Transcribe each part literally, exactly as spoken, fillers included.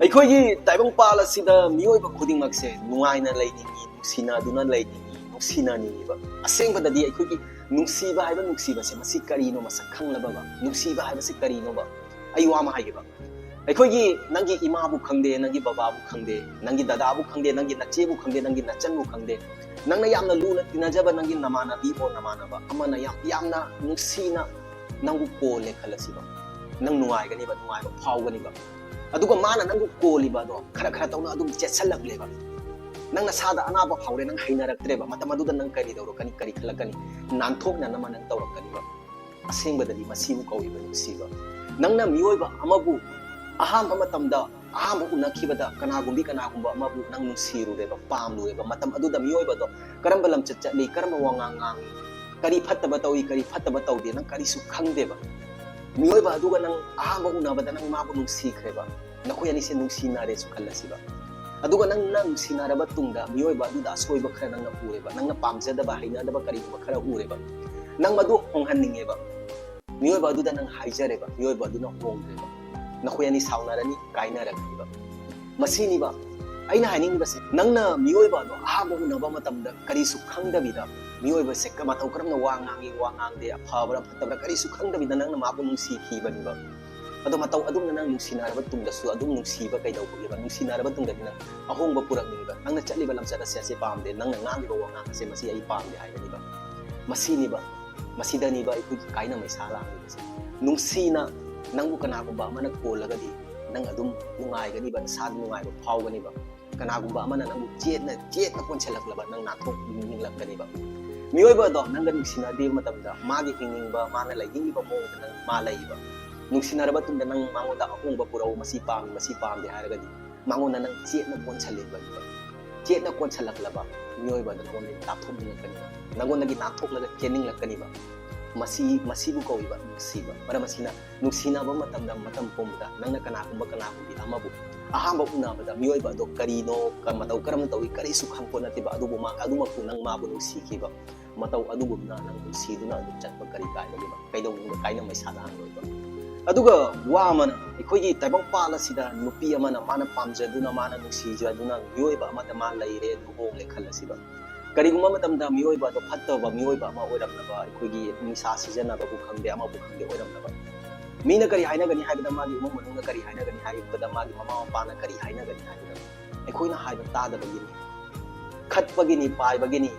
ꯑꯩꯈꯣꯏꯒꯤ ꯇꯥꯏꯕꯪꯄꯥꯜ ꯑꯁꯤꯗ ꯃꯤꯑꯣꯏꯕ ꯈꯨꯗꯤꯡꯃꯛꯁꯦ ꯅꯨꯡꯉꯥꯏꯅ ꯂꯩꯅꯤꯡꯏ, ꯅꯨꯡꯁꯤꯅꯗꯨꯅ ꯂꯩꯅꯤꯡꯏ, ꯅꯨꯡꯁꯤꯅꯅꯤꯡꯏꯕ꯫ ꯑꯁꯦꯡꯕꯗ ꯑꯩꯈꯣꯏꯒꯤ ꯅꯨꯡꯁꯤꯕ ꯍꯥꯏꯕ ꯅꯨꯡꯁꯤꯕꯁꯦ ꯃꯁꯤ ꯀꯔꯤꯅꯣ ꯃꯁꯛ ꯈꯪꯂꯕꯕ? ꯅꯨꯡꯁꯤꯕ ꯍꯥꯏꯕꯁꯤ ꯀꯔꯤꯅꯣꯕ? ꯑꯩ ꯋꯥ ꯑꯃ ꯍꯥꯏꯒꯦꯕ꯫ ꯑꯩꯈꯣꯏꯒꯤ ꯅꯪꯒꯤ ꯏꯃꯥꯕꯨ ꯈꯪꯗꯦ, ꯅꯪꯒꯤ ꯕꯕꯥꯕꯨ ꯈꯪꯗꯦ, ꯅꯪꯒꯤ ꯗꯗꯥꯕꯨ ꯈꯪꯗꯦ, ꯅꯪꯒꯤ ꯅꯆꯦꯕꯨ ꯈꯪꯗꯦ, ꯅꯪꯒꯤ ꯅꯆꯟꯕꯨ ꯈꯪꯗꯦ, ꯅꯪꯅ ꯌꯥꯝꯅ ꯂꯨꯅ ꯇꯤꯟꯅꯖꯕ ꯅꯪꯒꯤ ꯅꯃꯥꯟꯅꯕꯤ ꯑꯣ ꯅꯃꯥꯟꯅꯕ ꯑꯃꯅ ꯌꯥꯝ ꯌꯥꯝꯅ ꯅꯨꯡꯁꯤꯅ ꯅꯪꯕꯨ ꯀꯣꯜꯂꯦ ꯈꯜꯂꯁꯤꯕ꯫ ꯅꯪ ꯅꯨꯡꯉꯥꯏꯒꯅꯤꯕ, ꯅꯨꯡꯉꯥꯏꯕ ꯐꯥꯎꯒꯅꯤꯕ꯫ ꯑꯗꯨꯒ ꯃꯥꯅ ꯅꯪꯕꯨ ꯀꯣꯜꯂꯤꯕ ꯑꯗꯣ ꯈꯔ ꯈꯔ ꯇꯧꯅ ꯑꯗꯨꯝ ꯆꯦꯠꯁꯜꯂꯛꯂꯦꯕ꯫ ꯅꯪ ꯅꯁꯥꯗ ꯑꯅꯥꯕ ꯐꯥꯎꯔꯦ, ꯅꯪ ꯍꯩꯅꯔꯛꯇ꯭ꯔꯦꯕ꯫ ꯃꯇꯝ ꯑꯗꯨꯗ ꯅꯪ ꯀꯔꯤ ꯇꯧꯔꯛꯀꯅꯤ, ꯀꯔꯤ ꯈꯜꯂꯛꯀꯅꯤ? ꯅꯥꯟꯊꯣꯛꯅꯅꯕ ꯅꯪ ꯇꯧꯔꯛꯀꯅꯤꯕ꯫ ꯑꯁꯦꯡꯕꯗꯗꯤ ꯃꯁꯤꯕꯨ ꯀꯧꯏꯕ ꯅꯨꯡꯁꯤꯕ꯫ ꯅꯪꯅ ꯃꯤꯑꯣꯏꯕ ꯑꯃꯕꯨ ꯑꯍꯥꯟꯕ ꯃꯇꯝꯗ, ꯑꯍꯥꯟꯕ ꯎꯅꯈꯤꯕꯗ ꯀꯅꯥꯒꯨꯝꯕꯤ ꯀꯅꯥꯒꯨꯝꯕ ꯑꯃꯕꯨ ꯅꯪ ꯅꯨꯡꯁꯤꯔꯨꯔꯦꯕ, ꯄꯥꯝꯂꯨꯔꯦꯕ꯫ ꯃꯇꯝ ꯑꯗꯨꯗ ꯃꯤꯑꯣꯏꯕꯗꯣ ꯀꯔꯝꯕ ꯂꯝꯆꯠ ꯆꯠꯂꯤ, ꯀꯔꯝꯕ ꯋꯥꯉꯥꯡ ꯉꯥꯡꯉꯤ, ꯀꯔꯤ ꯐꯠꯇꯕ ꯇꯧꯏ, ꯀꯔꯤ ꯐꯠꯇꯕ ꯇꯧꯗꯦ, ꯅꯪ ꯀꯔꯤꯁꯨ ꯈꯪꯗꯦꯕ꯫ ꯃꯤꯑꯣꯏꯕ ꯑꯗꯨꯒ ꯅꯪ ꯑꯍꯥꯟꯕ ꯎꯅꯕꯗ ꯅꯪ ꯃꯥꯕꯨ ꯅꯨꯡꯁꯤꯈ꯭ꯔꯦꯕ꯫ ꯅꯈꯣꯏ ꯑꯅꯤꯁꯦ ꯅꯨꯡꯁꯤꯅꯔꯦꯁꯨ ꯈꯜꯂꯁꯤꯕ꯫ ꯑꯗꯨꯒ ꯅꯪꯅ ꯅꯨꯡꯁꯤꯅꯔꯕ ꯇꯨꯡꯗ ꯃꯤꯑꯣꯏꯕ ꯑꯗꯨꯗ ꯑꯁꯣꯏꯕ ꯈꯔ ꯅꯪꯅ ꯎꯔꯦꯕ, ꯅꯪꯅ ꯄꯥꯝꯖꯗꯕ, ꯍꯩꯅꯗꯕ ꯀꯔꯤꯒꯨꯝꯕ ꯈꯔ ꯎꯔꯦꯕ, ꯅꯪ ꯃꯗꯨ ꯍꯣꯡꯍꯟꯅꯤꯡꯉꯦꯕ꯫ ꯃꯤꯑꯣꯏꯕ ꯑꯗꯨꯗ ꯅꯪ ꯍꯥꯏꯖꯔꯦꯕ, ꯃꯤꯑꯣꯏꯕ ꯑꯗꯨꯅ ꯍꯣꯡꯗ꯭ꯔꯦꯕ꯫ ꯅꯈꯣꯏ ꯑꯅꯤ ꯁꯥꯎꯅꯔꯅꯤ, ꯀꯥꯏꯅꯔꯛꯅꯤꯕ꯫ ꯃꯁꯤꯅꯤꯕ ꯑꯩꯅ ꯍꯥꯏꯅꯤꯡꯉꯤꯕꯁꯦ, ꯅꯪꯅ ꯃꯤꯑꯣꯏꯕ ꯑꯗꯣ ꯑꯍꯥꯟꯕ ꯎꯅꯕ ꯃꯇꯝꯗ ꯀꯔꯤꯁꯨ ꯈꯪꯗꯕꯤꯗ, ꯃꯤꯑꯣꯏꯕꯁꯦ ꯀ-, ꯃꯇꯧ ꯀꯔꯝꯅ ꯋꯥ ꯉꯥꯡꯉꯤ, ꯋꯥ ꯉꯥꯡꯗꯦ, ꯑꯐꯕ꯭ꯔꯥ ꯐꯠꯇꯕ꯭ꯔꯥ ꯀꯔꯤꯁꯨ ꯈꯪꯗꯕꯤꯗ ꯅꯪꯅ ꯃꯥꯕꯨ ꯅꯨꯡꯁꯤꯈꯤꯕꯅꯤꯕ꯫ ꯑꯗꯣ ꯃꯇꯧ ꯑꯗꯨꯝꯅ ꯅꯪ ꯅꯨꯡꯁꯤꯅꯔꯕ ꯇꯨꯡꯗꯁꯨ ꯑꯗꯨꯝ ꯅꯨꯡꯁꯤꯕ ꯀꯩꯗꯧꯕꯒꯤꯕ? ꯅꯨꯡꯁꯤꯅꯔꯕ ꯇꯨꯡꯗꯗꯤ ꯅꯪ ꯑꯍꯣꯡꯕ ꯄꯨꯔꯛꯅꯤꯡꯉꯤꯕ꯫ ꯅꯪꯅ ꯆꯠꯂꯤꯕ ꯂꯝꯆꯠ ꯑꯁꯦ, ꯑꯁꯦ ꯄꯥꯝꯗꯦ, ꯅꯪꯅ ꯉꯥꯡꯂꯤꯕ ꯋꯥꯉꯥꯡ ꯑꯁꯦ ꯃꯁꯤ ꯑꯩ ꯄꯥꯝꯗꯦ ꯍꯥꯏꯒꯅꯤꯕ꯫ ꯃꯁꯤꯅꯤꯕ, ꯃꯁꯤꯗꯅꯤꯕ ꯑꯩꯈꯣꯏꯒꯤ ꯀꯥꯏꯅ ꯃꯩꯁꯥ ꯂꯥꯡꯂꯤꯕꯁꯦ꯫ ꯅꯨꯡꯁꯤꯅ ꯅꯪꯕꯨ ꯀꯅꯥꯒꯨꯝꯕ ꯑꯃꯅ ꯀꯣꯜꯂꯒꯗꯤ ꯅꯪ ꯑꯗꯨꯝ ꯅꯨꯡꯉꯥꯏꯒꯅꯤꯕ, ꯅꯁꯥꯗ ꯅꯨꯡꯉꯥꯏꯕ ꯐꯥꯎꯒꯅꯤꯕ꯫ ꯀꯅꯥꯒꯨꯝꯕ ꯑꯃꯅ ꯅꯪꯕꯨ ꯆꯦꯠꯅ, ꯆꯦꯠꯅ ꯀꯣꯟꯁꯤꯜꯂꯛꯂꯕ ꯅꯪ ꯅꯥꯟꯊꯣꯛꯅꯤꯡꯂꯛꯀꯅꯤꯕ꯫ ꯃꯤꯑꯣꯏꯕ ꯑꯗꯣ ꯅꯪꯒ ꯅꯨꯡꯁꯤꯅꯗ꯭ꯔꯤꯕ ꯃꯇꯝꯗ ꯃꯥꯒꯤ ꯍꯤꯡꯅꯤꯡꯕ, ꯃꯥꯅ ꯂꯩꯅꯤꯡꯂꯤꯕ ꯃꯑꯣꯡꯗ ꯅꯪ ꯃꯥ ꯂꯩꯕ꯫ ꯅꯨꯡꯁꯤꯅꯔꯕ ꯇꯨꯡꯗ ꯅꯪ ꯃꯉꯣꯟꯗ ꯑꯍꯣꯡꯕ ꯄꯨꯔꯛꯎ, ꯃꯁꯤ ꯄꯥꯝꯃꯤ, ꯃꯁꯤ ꯄꯥꯝꯗꯦ ꯍꯥꯏꯔꯒꯗꯤ ꯃꯉꯣꯟꯗ ꯅꯪ ꯆꯦꯠꯅ ꯀꯣꯟꯁꯤꯜꯂꯤꯕꯅꯤꯕ꯫ ꯆꯦꯠꯅ ꯀꯣꯟꯁꯤꯜꯂꯛꯂꯕ ꯃꯤꯑꯣꯏꯕ ꯑꯗꯨ ꯅꯉꯣꯟꯗꯒꯤ ꯂꯥꯞꯊꯣꯛꯅꯤꯡꯂꯛꯀꯅꯤꯕ, ꯅꯉꯣꯟꯗꯒꯤ ꯅꯥꯟꯊꯣꯛꯂꯒ ꯆꯦꯟꯅꯤꯡꯂꯛꯀꯅꯤꯕ꯫ ꯃꯁꯤ, ꯃꯁꯤꯕꯨ ꯀꯧꯏꯕ ꯅꯨꯡꯁꯤꯕ꯫ ꯃꯔꯝ ꯑꯁꯤꯅ ꯅꯨꯡꯁꯤꯅꯕ ꯃꯇꯝꯗ, ꯃꯇꯝ ꯄꯨꯝꯕꯗ ꯅꯪꯅ ꯀꯅꯥꯒꯨꯝꯕ, ꯀꯅꯥꯒꯨꯝꯕꯤ ꯑꯃꯕꯨ ꯑꯍꯥꯟꯕ ꯎꯅꯕꯗ ꯃꯤꯑꯣꯏꯕ ꯑꯗꯣ ꯀꯔꯤꯅꯣ, ꯀ-, ꯃꯇꯧ ꯀꯔꯝꯅ ꯇꯧꯏ, ꯀꯔꯤꯁꯨ ꯈꯪꯄꯣꯠ ꯅꯠꯇꯦꯕ꯫ ꯑꯗꯨꯕꯨ ꯃꯥ, ꯑꯗꯨꯃꯛꯄꯨ ꯅꯪ ꯃꯥꯕꯨ ꯅꯨꯡꯁꯤꯈꯤꯕ ꯃꯇꯧ ꯑꯗꯨꯒꯨꯝꯅ ꯅꯪ ꯅꯨꯡꯁꯤꯗꯨꯅ ꯑꯗꯨꯝ ꯆꯠꯄ ꯀꯔꯤ ꯀꯥꯏꯕꯒꯦꯕ? ꯀꯩꯗꯧꯅꯨꯡꯗ ꯀꯥꯏꯅ ꯃꯩꯁꯥ ꯂꯥꯡꯂꯣꯏꯕ? ꯑꯗꯨꯒ ꯋꯥ ꯑꯃꯅ, ꯑꯩꯈꯣꯏꯒꯤ ꯇꯥꯏꯕꯪꯄꯥꯜ ꯑꯁꯤꯗ ꯅꯨꯄꯤ ꯑꯃꯅ ꯃꯥꯅ ꯄꯥꯝꯖꯗꯨꯅ, ꯃꯥꯅ ꯅꯨꯡꯁꯤꯖꯗꯨꯅ ꯃꯤꯑꯣꯏꯕ ꯑꯃꯗ ꯃꯥ ꯂꯩꯔꯦ, ꯂꯨꯍꯣꯡꯂꯦ ꯈꯜꯂꯁꯤꯕ꯫ ꯀꯔꯤꯒꯨꯝꯕ ꯃꯇꯝꯗ ꯃꯤꯑꯣꯏꯕ ꯑꯗꯣ ꯐꯠꯇꯕ ꯃꯤꯑꯣꯏꯕ ꯑꯃ ꯑꯣꯏꯔꯝꯂꯕ, ꯑꯩꯈꯣꯏꯒꯤ ꯅꯤꯁꯥ ꯁꯤꯖꯤꯟꯅꯕꯕꯨ ꯈꯪꯗꯦ, ꯑꯃꯕꯨ ꯈꯪꯗꯦ ꯑꯣꯏꯔꯝꯂꯕ, ꯃꯤꯅ ꯀꯔꯤ ꯍꯥꯏꯅꯒꯅꯤ ꯍꯥꯏꯕꯗ, ꯃꯥꯒꯤ ꯏꯃꯨꯡ ꯃꯅꯨꯡꯅ ꯀꯔꯤ ꯍꯥꯏꯅꯒꯅꯤ ꯍꯥꯏꯕꯗ, ꯃꯥꯒꯤ ꯃꯃꯥ ꯃꯄꯥꯅ ꯀꯔꯤ ꯍꯥꯏꯅꯒꯅꯤ ꯍꯥꯏꯕꯗ, ꯑꯩꯈꯣꯏꯅ ꯍꯥꯏꯕ ꯇꯥꯗꯕꯒꯤꯅꯤ, ꯈꯠꯄꯒꯤꯅꯤ, ꯄꯥꯏꯕꯒꯤꯅꯤ,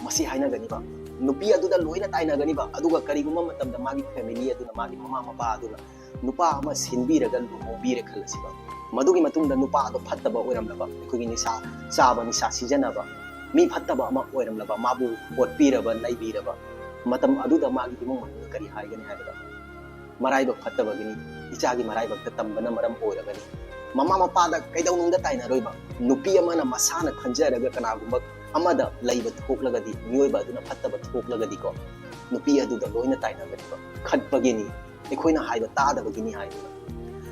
ꯃꯁꯤ ꯍꯥꯏꯅꯒꯅꯤꯕ꯫ ꯅꯨꯄꯤ ꯑꯗꯨꯗ ꯂꯣꯏꯅ ꯇꯥꯏꯅꯒꯅꯤꯕ꯫ ꯑꯗꯨꯒ ꯀꯔꯤꯒꯨꯝꯕ ꯃꯇꯝꯗ ꯃꯥꯒꯤ family ꯑꯗꯨꯅ, ꯃꯥꯒꯤ ꯃꯃꯥ ꯃꯄꯥ ꯑꯗꯨꯅ ꯅꯨꯄꯥ ꯑꯃ ꯁꯤꯟꯕꯤꯔꯒ ꯂꯨꯍꯣꯡꯕꯤꯔꯦ ꯈꯜꯂꯁꯤꯕ꯫ ꯃꯗꯨꯒꯤ ꯃꯇꯨꯡꯗ ꯅꯨꯄꯥ ꯑꯗꯣ ꯐꯠꯇꯕ ꯑꯣꯏꯔꯝꯂꯕ, ꯑꯩꯈꯣꯏꯒꯤ ꯅꯤꯁꯥ ꯆꯥꯕ, ꯅꯤꯁꯥ ꯁꯤꯖꯤꯟꯅꯕ, ꯃꯤ ꯐꯠꯇꯕ ꯑꯃ ꯑꯣꯏꯔꯝꯂꯕ, ꯃꯥꯕꯨ ꯑꯣꯠꯄꯤꯔꯕ, ꯅꯩꯕꯤꯔꯕ, ꯃꯇꯝ ꯑꯗꯨꯗ ꯃꯥꯒꯤ ꯏꯃꯨꯡ ꯃꯅꯨꯡꯅ ꯀꯔꯤ ꯍꯥꯏꯒꯅꯤ ꯍꯥꯏꯕꯗ, "ꯃꯔꯥꯏꯕꯛ ꯐꯠꯇꯕꯒꯤꯅꯤ, ꯏꯆꯥꯒꯤ ꯃꯔꯥꯏꯕꯛꯇ ꯇꯝꯕꯅ ꯃꯔꯝ ꯑꯣꯏꯔꯒꯅꯤ"꯫ ꯃꯃꯥ ꯃꯄꯥꯗ ꯀꯩꯗꯧꯅꯨꯡꯗ ꯇꯥꯏꯅꯔꯣꯏꯕ꯫ ꯅꯨꯄꯤ ꯑꯃꯅ ꯃꯁꯥꯅ ꯈꯟꯖꯔꯒ ꯀꯅꯥꯒꯨꯝꯕ ꯑꯃꯗ ꯂꯩꯕ ꯊꯣꯛꯂꯒꯗꯤ, ꯃꯤꯑꯣꯏꯕ ꯑꯗꯨꯅ ꯐꯠꯇꯕ ꯊꯣꯛꯂꯒꯗꯤꯀꯣ, ꯅꯨꯄꯤ ꯑꯗꯨꯗ ꯂꯣꯏꯅ ꯇꯥꯏꯅꯒꯅꯤꯕ꯫ ꯈꯠꯄꯒꯤꯅꯤ, ꯑꯩꯈꯣꯏꯅ ꯍꯥꯏꯕ ꯇꯥꯗꯕꯒꯤꯅꯤ ꯍꯥꯏꯗꯅ꯫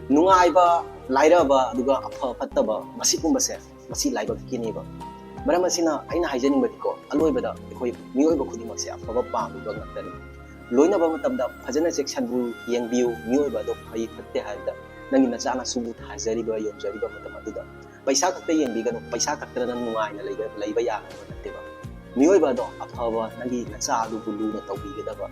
ꯅꯨꯡꯉꯥꯏꯕ, ꯂꯥꯏꯔꯕ, ꯑꯗꯨꯒ ꯑꯐ ꯐꯠꯇꯕ, ꯃꯁꯤꯒꯨꯝꯕꯁꯦ, ꯃꯁꯤ ꯂꯥꯏꯕꯛꯀꯤꯅꯦꯕ꯫ ꯃꯔꯝ ꯑꯁꯤꯅ ꯑꯩꯅ ꯍꯥꯏꯖꯅꯤꯡꯕꯗꯤꯀꯣ, ꯑꯂꯣꯏꯕꯗ ꯑꯩꯈꯣꯏ ꯃꯤꯑꯣꯏꯕ ꯈꯨꯗꯤꯡꯃꯛꯁꯦ ꯑꯐꯕ ꯄꯥꯝꯃꯤꯕ ꯉꯥꯛꯇꯅꯤ꯫ ꯂꯣꯏꯅꯕ ꯃꯇꯝꯗ ꯐꯖꯅ ꯆꯦꯛꯁꯤꯟꯕꯤꯌꯨ, ꯌꯦꯡꯕꯤꯌꯨ꯫ ꯃꯤꯑꯣꯏꯕ ꯑꯗꯣ ꯐꯩ ꯐꯠꯇꯦ ꯍꯥꯏꯕꯗ, ꯅꯪꯒꯤ ꯅꯆꯥ ꯅꯁꯨꯕꯨ ꯊꯥꯖꯔꯤꯕ, ꯌꯣꯟꯖꯔꯤꯕ ꯃꯇꯝ ꯑꯗꯨꯗ ꯄꯩꯁꯥ ꯈꯛꯇ ꯌꯦꯡꯕꯤꯒꯅꯨ꯫ ꯄꯩꯁꯥ ꯈꯛꯇꯅ ꯅꯪ ꯅꯨꯡꯉꯥꯏꯅ ꯂꯩꯕ, ꯂꯩꯕ ꯌꯥꯒꯗꯕ ꯅꯠꯇꯦꯕ꯫ ꯃꯤꯑꯣꯏꯕ ꯑꯗꯣ ꯑꯐꯕ, ꯅꯪꯒꯤ ꯅꯆꯥ ꯑꯗꯨꯕꯨ ꯂꯨꯅ ꯇꯧꯕꯤꯒꯗꯕ,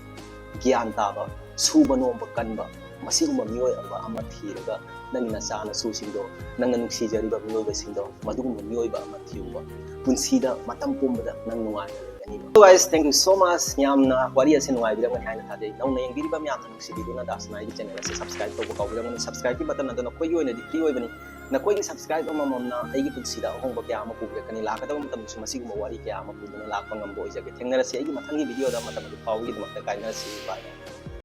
ꯒ꯭ꯌꯥꯟ ꯇꯥꯕ, ꯁꯨꯕ ꯅꯣꯝꯕ ꯀꯟꯕ, ꯃꯁꯤꯒꯨꯝꯕ ꯃꯤꯑꯣꯏ ꯑꯃ, ꯑꯃ ꯊꯤꯔꯒ ꯅꯪꯒꯤ ꯅꯆꯥ ꯅꯁꯨꯁꯤꯡꯗꯣ, ꯅꯪꯅ ꯅꯨꯡꯁꯤꯖꯔꯤꯕ ꯃꯤꯑꯣꯏꯕꯁꯤꯡꯗꯣ, ꯃꯗꯨꯒꯨꯝꯕ ꯃꯤꯑꯣꯏꯕ ꯑꯃ ꯊꯤꯌꯨꯕ꯫ ꯄꯨꯟꯁꯤꯗ ꯃꯇꯝ ꯄꯨꯝꯕꯗ ꯅꯪ ꯅꯨꯡꯉꯥꯏꯅ ꯂꯩꯒꯅꯤꯕ꯫ So guys, thank you so much. ꯌꯥꯝꯅ ꯋꯥꯔꯤ ꯑꯁꯤ ꯅꯨꯡꯉꯥꯏꯕꯤꯔꯝꯒꯅꯤ ꯍꯥꯏꯅ ꯊꯥꯖꯩ꯫ ꯅꯧꯅ ꯌꯦꯡꯕꯤꯔꯤꯕ ꯃꯌꯥꯝꯅ ꯅꯨꯡꯁꯤꯕꯤꯗꯨꯅ ꯗꯥꯁꯅꯥꯏꯒꯤ channel ꯑꯁꯤ subscribe ꯇꯧꯕ ꯀꯥꯎꯕꯤꯔꯝꯒꯅꯨ꯫ Subscribeꯀꯤ button ꯑꯗꯨ ꯅꯈꯣꯏꯒꯤ ꯑꯣꯏꯅꯗꯤ free ꯑꯣꯏꯕꯅꯤ꯫ ꯅꯈꯣꯏꯒꯤ subscribe ꯑꯃꯃꯝꯅ ꯑꯩꯒꯤ ꯄꯨꯟꯁꯤꯗ ꯑꯍꯣꯡꯕ ꯀꯌꯥ ꯑꯃ ꯄꯨꯕꯤꯔꯛꯀꯅꯤ꯫ ꯂꯥꯛꯀꯗꯕ ꯃꯇꯝꯗꯁꯨ ꯃꯁꯤꯒꯨꯝꯕ ꯋꯥꯔꯤ ꯀꯌꯥ ꯑꯃ ꯄꯨꯗꯨꯅ ꯂꯥꯛꯄ ꯉꯝꯕ ꯑꯣꯏꯖꯒꯦ꯫ ꯊꯦꯡꯅꯔꯁꯤ ꯑꯩꯒꯤ ꯃꯊꯪꯒꯤ videoꯗ꯫ ꯃꯇꯝ ꯑꯗꯨ ꯐꯥꯎꯕꯒꯤꯗꯃꯛꯇ ꯀꯥꯏꯅꯔꯁꯤ꯫ Bye꯫